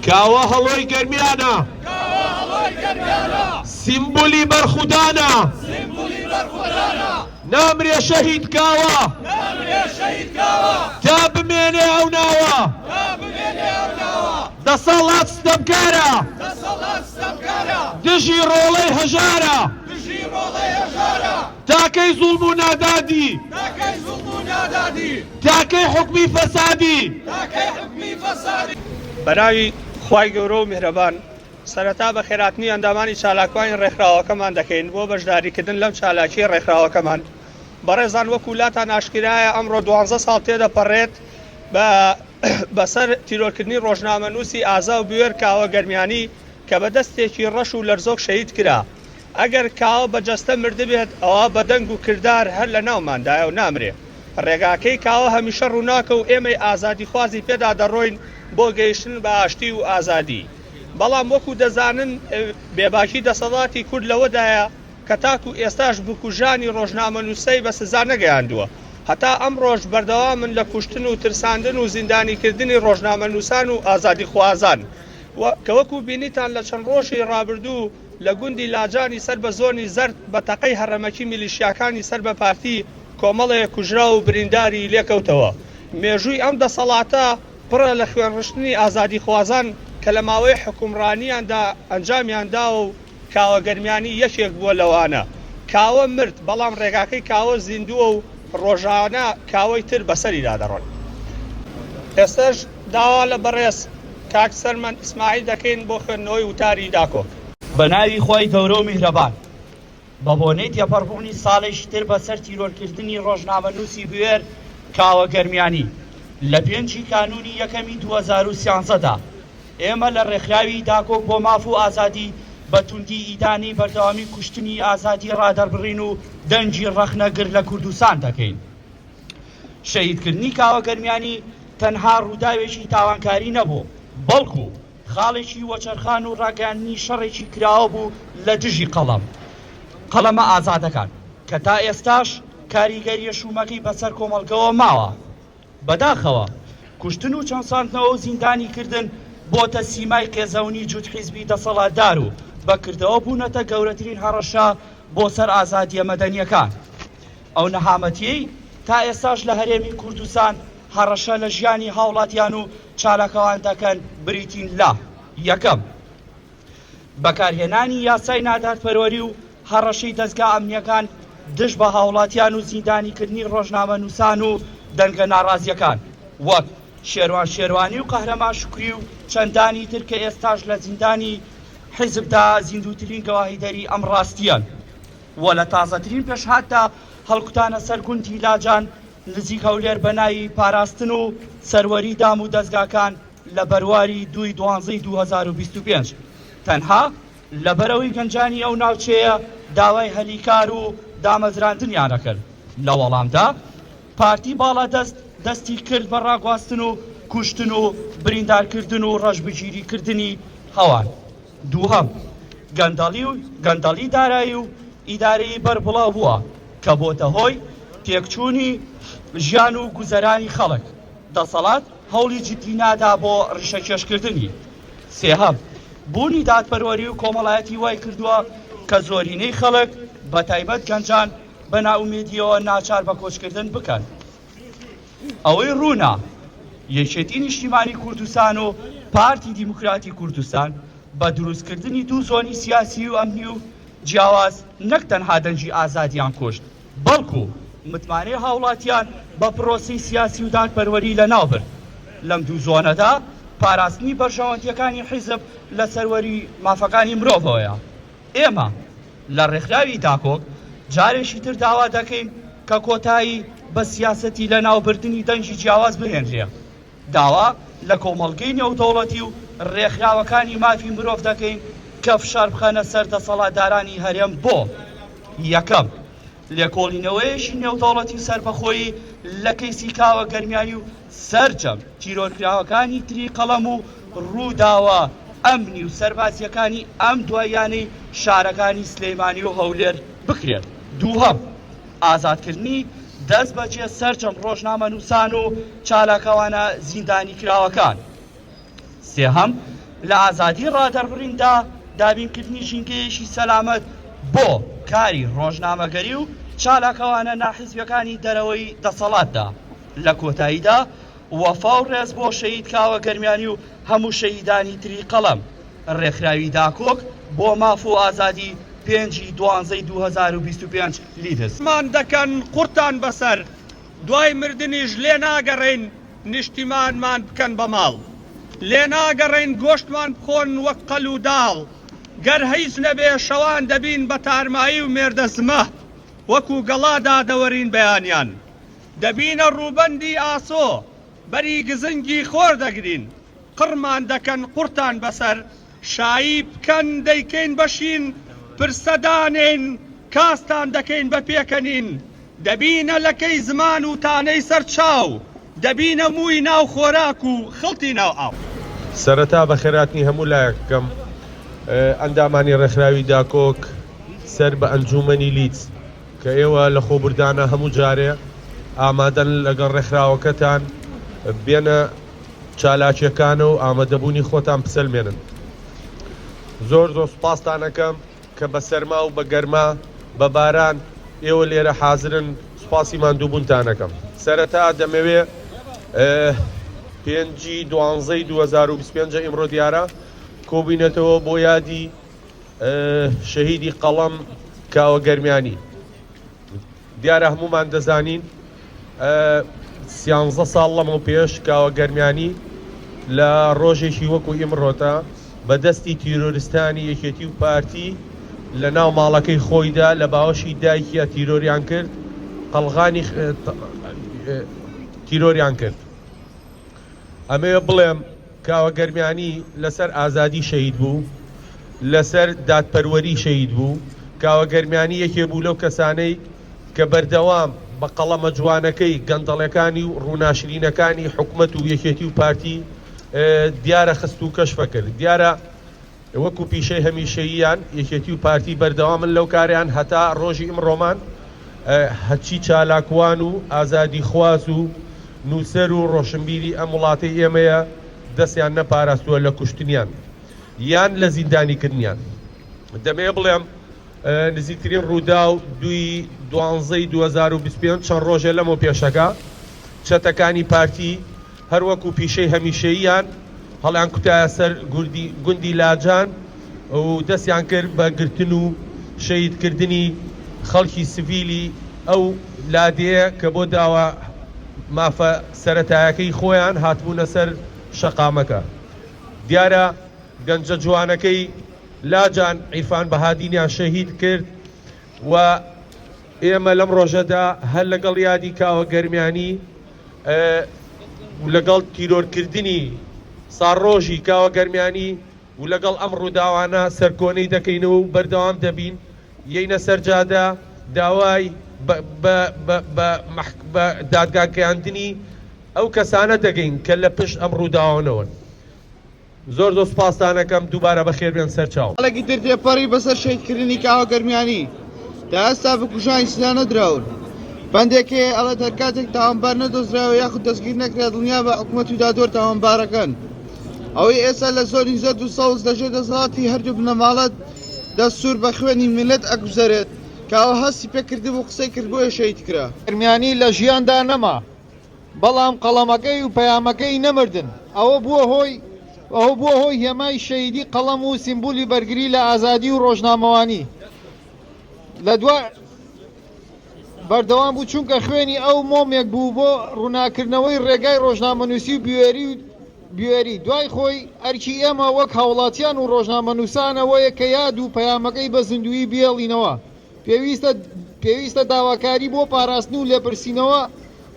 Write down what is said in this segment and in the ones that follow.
کاوە هەڵۆی گەرمیانە. سیمبولی بەرخودانە. نامرێ شەهید کاوە. تا بمێنێ ئەو ناوە. دەسەڵات ستەمکارە. دژی ڕۆڵەی هەژارە. تاکەی زوڵم و نادادی. تاکەی حوکمی فەسادی. بەناوی خوای گەورە و میهرەبان سەرەتا بەخێرهاتنی ئەندامانی چالاکوانی ڕێکخراوەکەمان دەکەین بۆ بەشداریکردن لەم چالاکیەی ڕێکخراوەکەمان. بەڕێزان وەکو لاتان ئاشکرایە ئەمڕۆ دوانزە ساڵ تێدەپەڕێت بە بەسەر تیرۆرکردنی ڕۆژنامەنووسی ئازا و بوێر کاوە گەرمیانی کە بە دەستێکی ڕەش و لەرزۆک شەهید کرا. ئەگەر کاوە بە جەستە مردبێت ئەوا بە دەنگ و کردار هەر لە ناوماندایە و نامرێ. ڕێگاکەی کاوە هەمیشە ڕووناکە و ئێمەی ئازادیخوازی پێدا دەڕۆین بۆ گەیشتن بە ئاشتی و ئازادی. بەڵام وەکو دەزانن بێباکی دەسەڵاتی کورد لەوەدایە کە تاکو ئێستاش بکوژانی ڕۆژنامەنووسەی بە سزا نەگەیاندووە. هەتا ئەمڕۆش بەردەوامن لە کوشتن و ترساندن و زیندانیکردنی ڕۆژنامەنووسان و ئازادیخوازان و کە وەکو بینیتان لە چەند ڕۆژی ڕابردوو لە گوندی لاجانی سەر بە زۆنی زەرد بە تەقەی هەڕەمەکی میلیشیاکانی سەر بە پارتی کۆمەڵێ کوژراو و برینداری لێکەوتەوە. مێژووی ئەم دەسەڵاتە پڕە لە خوێنڕشتنی ئازادیخوازان کە لە ماوەی حوکمڕانیاندا ئەنجامیان داوە و کاوە گەرمیانی یەکێک بووە لەوانە. کاوە مرد، بەڵام ڕێگاکەی کاوە زیندووە و ڕۆژانە کاوەی تر بەسەریدا دەڕۆن. ئێستەش داوا لە بەڕێز کاک سەرمەند ئیسماعیل دەکەین بۆ خوێندنەوەی وتاری داکۆک. بە ناوی خوای گەورە و میهرەبان. بە بۆنەی تێپەڕبوونی ساڵێکی تر بەسەر تیرۆرکردنی ڕۆژنامەنووسی بوێر کاوە گەرمیانی لە پێنجی کانوونی یەکەمی 2013 دا، ئێمە لە ڕێکخراوی داکۆک بۆ ماف و ئازادی بە توندی ئیدانەی بەردەوامی کوشتنی ئازادی ڕادەربڕین و دەنگی ڕەخنەگر لە کوردستان دەکەین. شەهیدکردنی کاوە گەرمیانی تەنها ڕووداوێکی تاوانکاری نەبوو، بەڵکو خاڵێکی وەچەرخان و ڕاگەیاندنی شەڕێکی کراوە بوو لە دژی قەڵەم قەڵەمە ئازادەکان کە تا ئێستاش کاریگەرییە شوومەکەی بەسەر کۆمەڵگەوە ماوە. بەداخەوە کوشتن و چەوساندنەوە و زیندانی کردن بۆتە سیمای قێزەونی جووت حیزبی دەسەڵاتدار و بە کردەوە بوونەتە گەورەترین هەڕەشە بۆ سەر ئازادییە مەدەنییەکان. ئەو نەهامەتییەی تا ئێستاش لە هەرێمی کوردستان هەڕەشە لە ژیانی هاوڵاتیان و چالاکوان دەکەن بریتین لە، یەکەم، بەکارهێنانی یاسای نادادپەروەری و هەڕەشەی دەزگا ئەمنییەکان دژ بە هاوڵاتیان و زیندانیکردنی ڕۆژنامەنووسان و دەنگە ناڕازییەکان وەک شێروان شێروانی و قەهرەمان شوکری و چەندانی تر کە ئێستاش لە زیندانی حیزبدا زیندووترین گەواهیدەری ئەم ڕاستییەن و لە تازەترین پێشهاتدا هەڵکوتانە سەر گوندی لاجان نزیک هەولێر بە ناوی پاراستن و سەروەری دام و دەزگاکان لە بەرواری دووی دوانزەی 2025 تەنها لەبەرئەوەی گەنجانی ئەو ناوچەیە داوای هەلی کار و دامەزراندنیان ئەکرد، لە وەڵامدا پارتی باڵادەست دەستی کرد بە ڕاگواستن و کوشتن و بریندارکردن و ڕەشبگیری کردنی ئەوان. دووهەم، گەندەڵی و گەندەڵی دارایی و ئیدارەیی بەربڵاو بووە کە بۆتە هۆی تێکچوونی ژیان و گوزەرانی خەڵک، دەسەڵات هەوڵی جدی نادا بۆ ڕیشەکێشکردنی. سێهەم، بوونی دادپەروەری و کۆمەڵایەتی وای کردووە کە زۆرینەی خەڵک، بەتایبەت گەنجان، بە نائومێدییەوە ناچار بە کۆچکردن بکەن. ئەوەی ڕوونە، یەکێتی نیشتیمانی کوردستان و پارتی دیموکراتی کوردستان بە دروستکردنی دوو زۆنی سیاسی و ئەمنی و جیاواز نەک تەنها دەنگی ئازادیان کوشت، بەڵکو متمانەی هاوڵاتیان بە پرۆسەی سیاسی و دادپەروەری لەناوبرد. لەم دوو زۆنەدا پاراستنی بەرژەوەندییەکانی حیزب لە سەروەری مافەکانی مرۆڤەوەیە. ئێمە لە ڕێکخراوی داکۆک جارێکی تر داوا دەکەین کە کۆتایی بە سیاسەتی لەناوبردنی دەنگی جیاواز بهێنرێ. داوا لە کۆمەڵگەی نێودەوڵەتی و ڕێکخراوەکانی مافی مرۆڤ دەکەین کە فشار بخەنە سەر دەسەڵاتدارانی هەرێم بۆ، یەکەم، لێکۆڵینەوەیەکی نێودەوڵەتی و سەربەخۆیی لە کەیسی کاوە گەرمیانی و سەرجەم تیرۆرکراوەکانی تری قەڵەم و ڕووداوە ئەمنی و سەربازییەکانی ئەم دواییانەی شارەکانی سلێمانی و هەولێر بکرێت. دووهەم، ئازادکردنی دەستبەجێ سەرجەم ڕۆژنامەنووسان و چالاکوانە زیندانیکراوەکان. سێهەم، لە ئازادی ڕادەربڕیندا، دابینکردنی ژینگەیەکی سەلامەت بۆ کاری ڕۆژنامەگەری و چالاکەوانە ناحیزبیەکانی دەرەوەی دەسەڵاتدا. لە کۆتاییدا وەفا و ڕێز بۆ شەهید کاوە گەرمیانی و هەموو شەهیدانی تری قەڵەم. ڕێکخراوی داکۆک بۆ ماف و ئازادی پێنج ی دوانزەی 2025 لیدز. مان دەکەن قوڕتان بەسەر دوای مردنیش لێ ناگەڕێین نیشتیمانمان بکەن بە ماڵ لێ ناگەڕێین گۆشتمان بخۆن وەک قەل و داڵ گەر هیچ نەبێ شەوان دەبین بە تارمایی و مێردە زمە وەکو گەڵا دادەوەرین بەیانیان دەبینە ڕووبەندی ئاسۆ بەری گزنگی خۆر دەگرین قڕمان دەکەن قوڕتان بەسەر شایی بکەن دەیکەین بە شین پرسە دانێین کاستان دەکەین بە پێکەنین دەبینە لەکەی زمان و تانەی سەر چاو دەبینە مووی ناو خۆراک و خڵتی ناو ئاو. سەرەتا بەخێرهاتنی هەموو لایەک بکەم ئەندامانی ڕێکخراوی داکۆک سەر بە ئەنجوومەنی لیدز کە ئێوە لەخۆبوردانە هەموو جارێ ئامادەن لەگەڵ ڕێکخراوەکەتان بێنە چالاکیەکانە و ئامادەبوونی خۆتان بسەلمێنن. زۆر زۆر سوپاستان ئەکەم کە بە سەرما و بە گەرما، بە باران ئێوە لێرە حازرن، سوپاسی ماندووبوونتان ئەکەم. سەرەتا دەمەوێ پێنجی دوانزەی 2025 ئیمڕۆ دیارە کۆبووینەتەوە بۆ یادی شەهیدی قەڵەم کاوە گەرمیانی. دیارە هەموومان دەزانین سیانزە ساڵ لەمەو پێش کاوە گەرمیانی لە ڕۆژێکی وەکو ئیمڕۆتا بە دەستی تیرۆرستانی یەکێتی و پارتی لە ناو ماڵەکەی خۆیدا لە باوەشی دایکیا تیرۆریان کرد قەڵغانی تیرۆریان کرد. ئەمەوێ بڵێم کاوە گەرمیانی لەسەر ئازادی شەهید بوو، لەسەر دادپەروەری شەهید بوو، کاوە گەرمیانی یەکێ بوو لەو کەسانەی کە بەردەوام بە قەڵەمە جوانەکەی گەندەڵەکانی و ڕووناشرینەکانی حکومەت و یەکێتی و پارتی دیارە خست و کەشفە کرد. دیارە وەکو پیشەی هەمیشەییان یەکێتی و پارتی بەردەوامن لەو کارەیان هەتا ڕۆژی ئیمڕۆمان هەرچی چالاکوان و ئازادیخواز و نووسەر و ڕۆشنبیری ئەم وڵاتەی ئێمەیە دەستیان نەپاراستووە لە کوشتنیان یان لە زیندانیکردنیان. دەمەوێت بڵێم نزیکترین ڕووداو دووی دوانزەی 2025 چەند ڕۆژێ لەمەو پێشەکە چەتەکانی پارتی هەروەکو پیشەی هەمیشەییان هەڵیانکوتایە سەر گوندی لاجان و دەستیان کرد بە گرتن و شەهیدکردنی خەڵکی سڤیلی ئەو لادێیە کە بۆ داوا مافە سەرەتایەکەی خۆیان هاتبوونە سەر شەقامەکە. دیارە گەنجە جوانەکەی لاجان عیرفان بەهادینیان شەهید کرد و ئێمە لەم ڕۆژەدا هەر لەگەڵ یادی کاوە گەرمیانی و لەگەڵ تیرۆرکردنی ساڵڕۆژی کاوە گەرمیانی و لەگەڵ ئەم ڕووداوانە سەرکۆنەی دەکەینەوە و بەردەوام دەبین یەینە سەر جادە داوای بە دادگاگەیاندنی ئەو کەسانە دەگەین کە لە پشت ئەم ڕووداوانەوەن. زۆر زۆر سوپاستان ئەکەم دووبارە بەخێر بێن سەر چاو. ساڵێکی تر تێپەڕی بەسەر شەهیدکردنی کاوە گەرمیانی، تا ئێستا بکوژانی سزا نەدراون. بەندێک هەیە ئەڵێت هەرکاتێک تاوانبار نەدۆزرایەوە یاخود دەستگیر نەکرا دڵنیابە حکومەت و دادوەر تاوانبارەکەن. ئەوەی ئێستا لە زۆنی زەرد و سەوز لەژێر دەسەڵاتی هەردوو بنەماڵە دەستور بە خوێنی میللەت ئەگوزەرێت، کاوە هەستی پێکردبوو قسەی کرد بۆیە شەهید کرا. گەرمیانی لە ژیاندا نەما. بەڵام قەڵەمەکەی و پەیامەکەی نەمردن، ئەوە بووە هۆی ئەوە بووە هۆی هێمای شەهیدی قەڵەم و سیمبولی بەرگری لە ئازادی و ڕۆژنامەوانی لە دوای بەردەوام بوو، چونکە خوێنی ئەو مۆمێک بوو بۆ ڕووناکردنەوەی ڕێگای ڕۆژنامەنووسی و بوێری و بوێری دوای خۆی، ئەرکی ئێمە وەک هاوڵاتیان و ڕۆژنامەنووسان ئەوەیە کە یاد و پەیامەکەی بە زیندوویی بهێڵینەوە. پێویستە پێویستە داواکاری بۆ پاراستن و لێپرسینەوە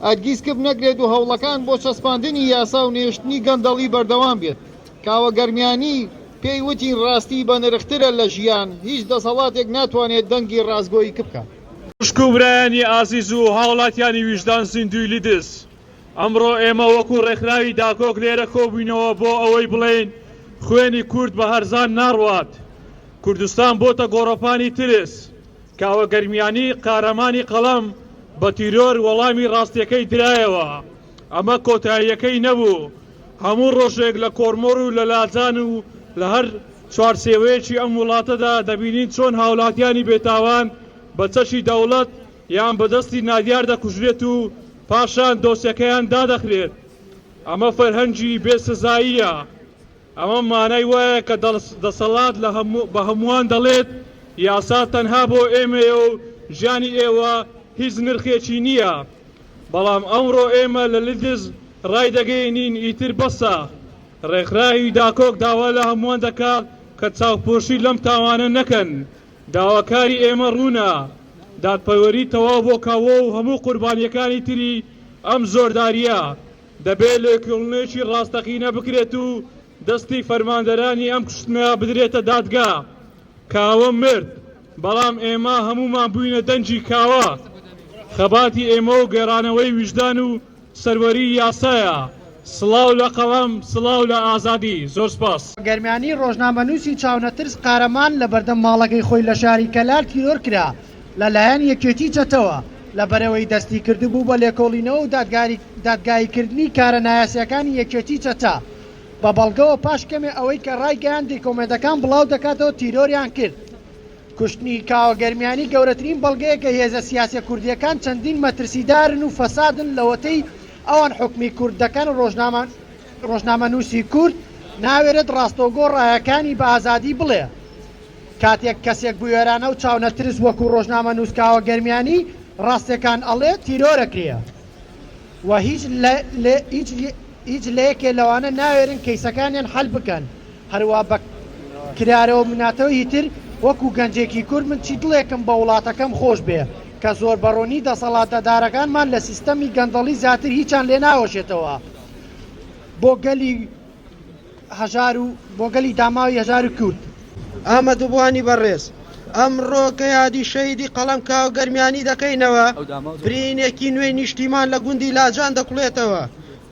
هەرگیز کپ نەکرێت و هەوڵەکان بۆ چەسپاندنی یاسا و نەهێشتنی گەندەڵی بەردەوام بێت. کاوە گەرمیانی پێی وتین ڕاستی بەنرخترە لە ژیان، هیچ دەسەڵاتێک ناتوانێت دەنگی ڕاستگۆیی کپ بکات. خوشک و برایانی ئازیز و هاوڵاتیانی ویژدان زیندووی لیدز، ئەمڕۆ ئێمە وەکو ڕێکخراوی داکۆک لێرە کۆبووینەوە بۆ ئەوەی بڵێین خوێنی کورد بە هەرزان ناڕوات، کوردستان بۆتە گۆڕەپانی ترس، کاوە گەرمیانی قارەمانی قەڵەم بە تیرۆر وەڵامی ڕاستیەکەی درایەوە، ئەمە کۆتاییەکەی نەبوو. هەموو ڕۆژێک لە کۆرمۆر و لە لاجان و لە هەر چوارچێوەیەکی ئەم وڵاتەدا دەبینین چۆن هاوڵاتیانی بێتاوان بە چەکی دەوڵەت یان بە دەستی نادیار دەکوژرێت و پاشان دۆسیەکەیان دادەخرێت. ئەمە فەرهەنگی بێ سزاییە. ئەمە مانای وایە کە دەسەڵات بە هەمووان دەڵێت یاسا تەنها بۆ ئێمەیە و ژیانی ئێوە هیچ نرخێکی نییە. بەڵام ئەمڕۆ ئێمە لە لیدز ڕایدەگەیەنین ئیتر بەسە. ڕێکخراوی داکۆک داوا لە هەمووان دەکات کە چاوپۆشی لەم تاوانە نەکەن. داواکاری ئێمە ڕوونە، دادپەروەری تەواو بۆ کاوە و هەموو قوربانییەکانی تری ئەم زۆردارییە. دەبێت لێکۆڵینەوەیەکی ڕاستەقینە بکرێت و دەستی فەرماندەرانی ئەم کوشتنە بدرێتە دادگا. کاوە مرد، بەڵام ئێمە هەموومان بووینە دەنگی کاوە. خەباتی ئێمە و گێڕانەوەی ویژدان و سەروەریی یاسایە. سڵاو لە قەڵەم، سڵاو لە ئازادی. زۆر سپاس. گەرمیانی ڕۆژنامەنووسی چاونەترس قارەمان لەبەردەم ماڵەکەی خۆی لە شاری کەلار تیرۆر کرا لەلایەن یەکێتی چەتەوە، لەبەرئەوەی دەستی کردبوو بە لێکۆڵینەوە و دادگاییکردنی کارە نایاسییەکانی یەکێتی چەتە بە بەڵگەوە پاش کەمێ ئەوەی کە ڕایگەیاند دیکۆمێنتەکان بڵاو دەکاتەوە تیرۆریان کرد. کوشتنی کاوە گەرمیانی گەورەترین بەڵگەیە کە هێزە سیاسیە کوردیەکان چەندین مەترسیدارن و فەسادن لەوەتەی ئەوان حوکمی کورد دەکەن ڕۆژنامەنوسی کورد ناوێرێت ڕاستەوگۆ ڕایەکانی بە ئازادی بڵێ کاتێک کەسێک بوێرانە و چاونەترس وەکو ڕۆژنامەنوس کاوە گەرمیانی ڕاستێکان ئەڵێ تیرۆرەکرێ و هیچ هیچ لەیەکێ لەوانە ناوێرن کەیسەکانیان حەل بکەن هەروا بە کرارەوە مناتەوە هیتر وەکو گەنجێکی کورد من چی دڵێکم بە وڵاتەکەم خۆش بێ کە زۆر بە ڕوونی دەسەڵاتەدارەکانمان لە سیستەمی گەندەڵی زیاتر هیچان لێ ناوەشێتەوە بۆ گەلی هەژار و بۆ گەلی داماوی هەژار و کورد. ئامادەبووانی بەڕێز، ئەمڕۆ کە یادی شەهیدی قەڵەم کاوە گەرمیانی دەکەینەوە، برینێکی نوێی نیشتیمان لە گوندی لاجان دەکوڵێتەوە.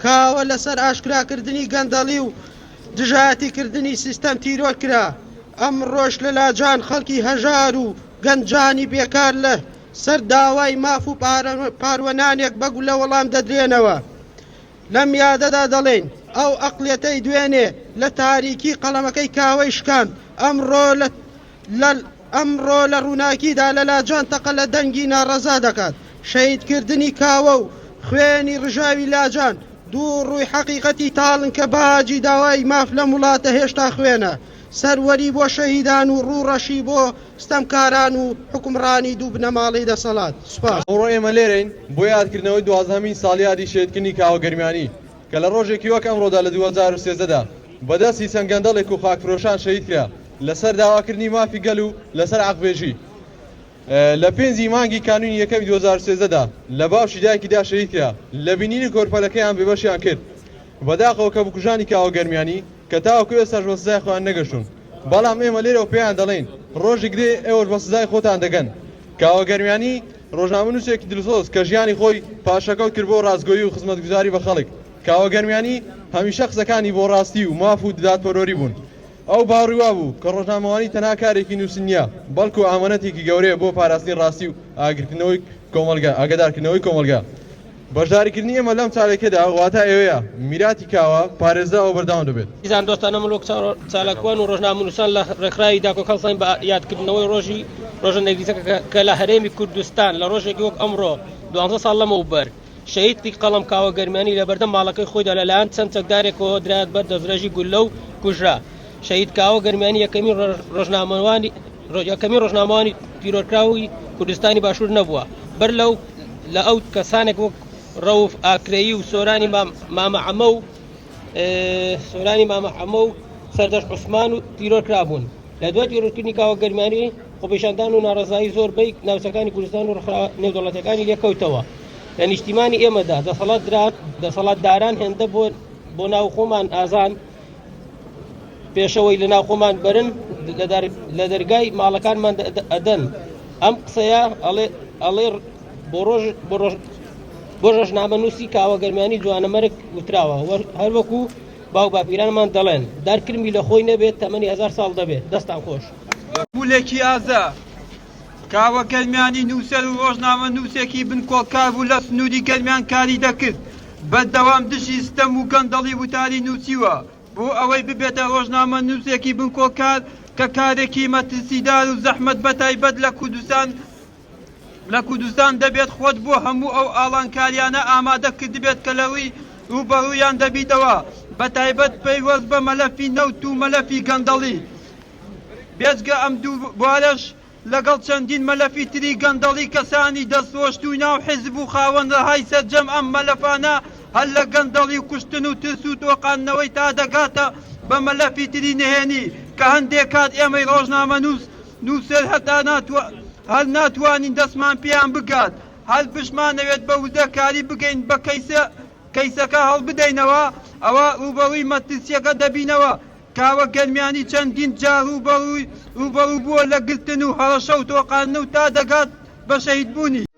کاوە لەسەر ئاشکراکردنی گەندەڵی و دژایەتیکردنی سیستەم تیرۆر کرا، ئەمڕۆش لە لاجان خەڵکی هەژار و گەنجانی بێکار لە سەر داوای ماف و پاروەنانێک بە گولە وەڵام دەدرێنەوە. لەم یادەدا دەڵێین، ئەو ئەقڵیەتەی دوێنێ لە تاریکی قەڵەمەکەی کاوەی شکاند، ئەمڕۆ لە لە ئەمڕۆ لە ڕووناکیدا لە لاجان تەقە لە دەنگی ناڕەزا دەکات. شەهیدکردنی کاوە و خوێنی ڕژاوی لاجان دوو ڕووی حەقیقەتی تاڵن کە باجی داوای ماف لەم وڵاتە هێشتا خوێنە. سەروەری بۆ شەهیدان و ڕووڕەشی بۆ ستەمکاران و حوکمڕانی دوو بنەماڵەی دەسەڵات. سوپاس. ئەمڕۆ ئێمە لێرەین بۆ یادکردنەوەی دوازدەهەمین ساڵیادی شەهیدکردنی کاوە گەرمیانی کە لە ڕۆژێکی وەک ئەمڕۆدا لە 2013 دا بە دەستی چەند گەندەڵێک و خاکفرۆشان شەهید کرا لەسەر داواکردنی مافی گەل و لەسەر عەقبێژی لە پێنجی مانگی کانوونی یەکەمی 2013 دا لە باوشی دایکیدا شەهید کرا لە بینینی کۆرپەلەکەیان بێبەشیان کرد بەداخەوە کە بکوژانی کاوە گەرمیانی کە تاوەکو ئێستاش بە سزای خۆیان نەگەشتوون، بەڵام ئێمە لێرەوە پێیان دەڵێین ڕۆژێک دێ ئێوەش بە سزای خۆتان دەگەن. کاوە گەرمیانی، ڕۆژنامەنووسێکی دلسۆز کە ژیانی خۆی پاشەکەوت کرد بۆ ڕاستگۆیی و خزمەتگوزاری بە خەڵک. کاوە گەرمیانی هەمیشە قسەکانی بۆ ڕاستی و ماف و دادپەروەری بوون. ئەو باوەڕی وابوو کە ڕۆژنامەوانی تەنها کارێکی نووسین نییە، بەڵکو ئامانەتێکی گەورەیە بۆ پاراستنی ڕاستی و ئاگرکردنەوەی کۆمەڵگە، ئاگادارکردنەوەی کۆمەڵگە. بەشداریکردنی ئێمە لەم چالاکیەدا واتای ئەوەیە میراتی کاوە پارێزراوە بەردەوام دەبێت. ئازیزان دۆستان ئەمن وەک چالاکوان و ڕۆژنامەنووسان لە ڕێکخراوی داکۆک هەڵساین بە یادکردنەوەی ڕۆژی ڕۆژە نەگریسەکە کە لە هەرێمی کوردستان لە ڕۆژێکی وەک ئەمڕۆ دوانزە ساڵ لەمەوبەر شەهیدی قەڵەم کاوە گەرمیانی لە بەردەم ماڵەکەی خۆیدا لەلایەن چەند چەکدارێکەوە درایەت بەر دەستڕێژی گوللە و کوژرا. شەهید کاوە گەرمیانی یەکەمین ڕۆژنامەوانی یەکەمین ڕۆژنامەوانی تیرۆرکراوی کوردستانی باشوور نەبووە بەر لەو لە ئەو کەسانێک وەک ڕەوف ئاکرەیی و سۆرانی مامە عەمە و سۆرانی مامە عەمە و سەردەشت عوسمان و تیرۆر کرابوون لە دوای تیرۆرکردنی کاوە گەرمیانی خۆپیشاندان و ناڕەزایی زۆربەی ناوچەکانی کوردستان و ڕێکخراوە نێودەوڵەتیەکانی لێکەوتەوە لە نیشتیمانی ئێمەدا دەسەڵاتداران هێندە بۆ ناوخۆمان ئازان پێشەوەی لە ناوخۆمان بەرن لە دەرگای ماڵەکانمان ئەدەن ئەم قسەیە ئەڵێ ئەڵێ بۆ ڕۆژ بۆ ڕۆژ بۆ ڕۆژنامە نووسی کاوە گەرمیانی جوانەمەرگ وتراوە هەروەکو باو باپیرانمان دەڵێن دار کرمی لە خۆی نەبێت تەمەنی هەزار ساڵ دەبێت دەستان خۆش. گولێکی ئازا، کاوە گەرمیانی نووسەر و ڕۆژنامەنووسێکی بنکۆڵکار بوو لە سنووری گەرمیان کاری دەکرد. بەردەوام دژی ستەم و گەندەڵی وتاری نووسیوە بۆ ئەوەی ببێتە ڕۆژنامەنووسێکی بنکۆڵکار کە کارێکی مەترسیدار و زەحمەت بەتایبەت لە کوردستان لە کوردستان دەبێت خۆت بۆ هەموو ئەو ئاڵانکاریانە ئامادە کردبێت کە لە ڕووی ڕووبەڕوویان دەبیتەوە بەتایبەت پەیوەست بە مەلەفی نەوت و مەلەفی گەندەڵی بێجگە ئەم دوو بوارەش لەگەڵ چەندین مەلەفی تری گەندەڵی کەسانی دەستڕۆشتووی ناو حیزب و خاوەن ڕەهای سەرجەم ئەم مەلەفانە هەر لە گەندەڵی و کوشتن و ترس و تۆقاندنەوەی تا دەگاتە بە مەلەفی تری نهێنی کە هەندێک کات ئێمەی ڕۆژنامەنووس نووسەر هەتا هەر ناتوانین دەستمان پێیان بگات هەر بشمانەوێت بە وردەکاری بگەین بە کەیسە کەیسەکە هەڵبدەینەوە ئەوا ڕووبەڕووی مەترسیەکە دەبینەوە کاوە گەرمیانی چەندین جار ڕووبەڕووی ڕووبەڕوو بووە لە گرتن و هەڕەشە و تۆقاندن و تا دەگات بە شەهیدبوونی.